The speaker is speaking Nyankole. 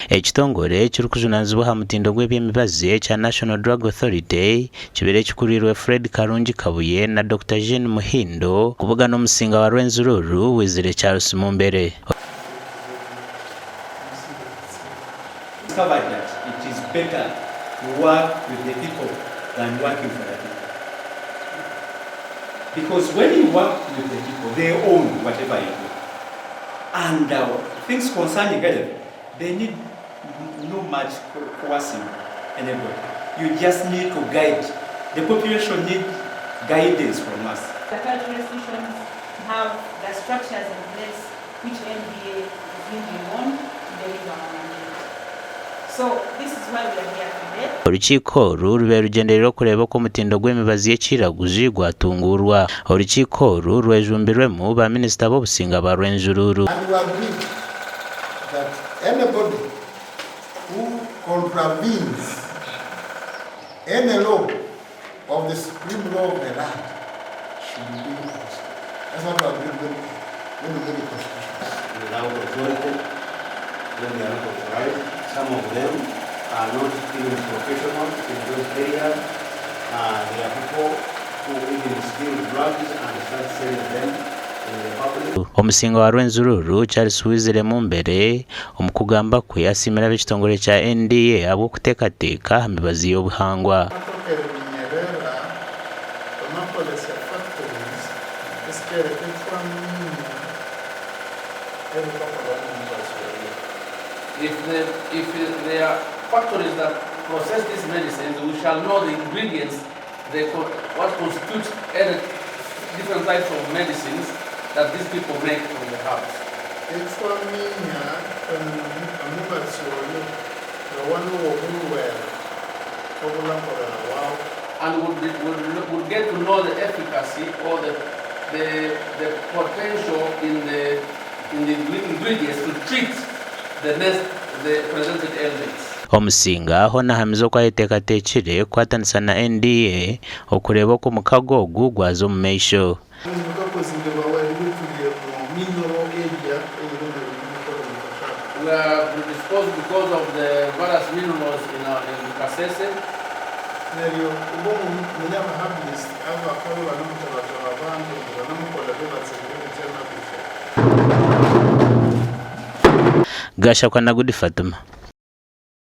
Ekitongore ekirikujunaanizibwa aha mutindo gw'eby'emibazi ekya National Drug Authority kibaire kikuriirwe Fred Karungi Kabuye na Dokita Jean Muhindo kubugana omusinga wa Rwenzururu Wizire Charles Mumbere. Discovered that it is better to work with the people than working for the people because when you work with the people they own whatever you do and things concerning health they need no much coercing anybody you just need to guide the population need guidance from us. The cultural institutions have the structures in place which NBA is hinging on to deliver our mandate. So this is why we are here today. Orukiiko oru rubaire rugyendereire okureeba oku omutindo gw'emibazi y'ekiraguzi gwatunguurwa. Orukiiko oru rwejumbirwemu ba minisita b'obusinga ba Rwenzururu. And we agreed that anybody who contravenes any law of the supreme law of the land should be arrested. That's what we agreed when, when we made the constitution. Without authority, when they are not authorized. Some of them are not even professional in those areas. There are people who even steal drugs and start selling them in the public. Omusinga wa Rwenzururu, Charles Wizire Mumbere, omu kugamba kwe asiimire ab'ekitongore kya NDA ahabw'okuteekateeka aha mibazi y'obuhangwa. Emotoka eribinyerera bamakolesya factories esikereka etwaminya erikwakorwamu omubazi oyo. If the if there are factories that process these medicines, we shall know the ingredients, the what constitutes any different types of medicines that these people make from the herbs. Etwaminya omubatsi oyo nga waliwo obulwere obulakorera wawu. And would, would, would get to know the efficacy or the potential in the ingredients to treat the next, the presented ailments. Omusinga hoona ahamize oku ayeteekateekire kukwatanisa na NDA okureeba oku omukago ogu gwaza omu maisho. Mukakozire mu mineral area eyirimu ebimikoro mu Kashaka. We are predisposed because of the various minerals in Kasese. Neryo ubwo mumenye aba herbalist abakabe banamutabata abantu ngu banamukola bebatsibire bitya na bitya. Gashakwa na Gudi Fatuma.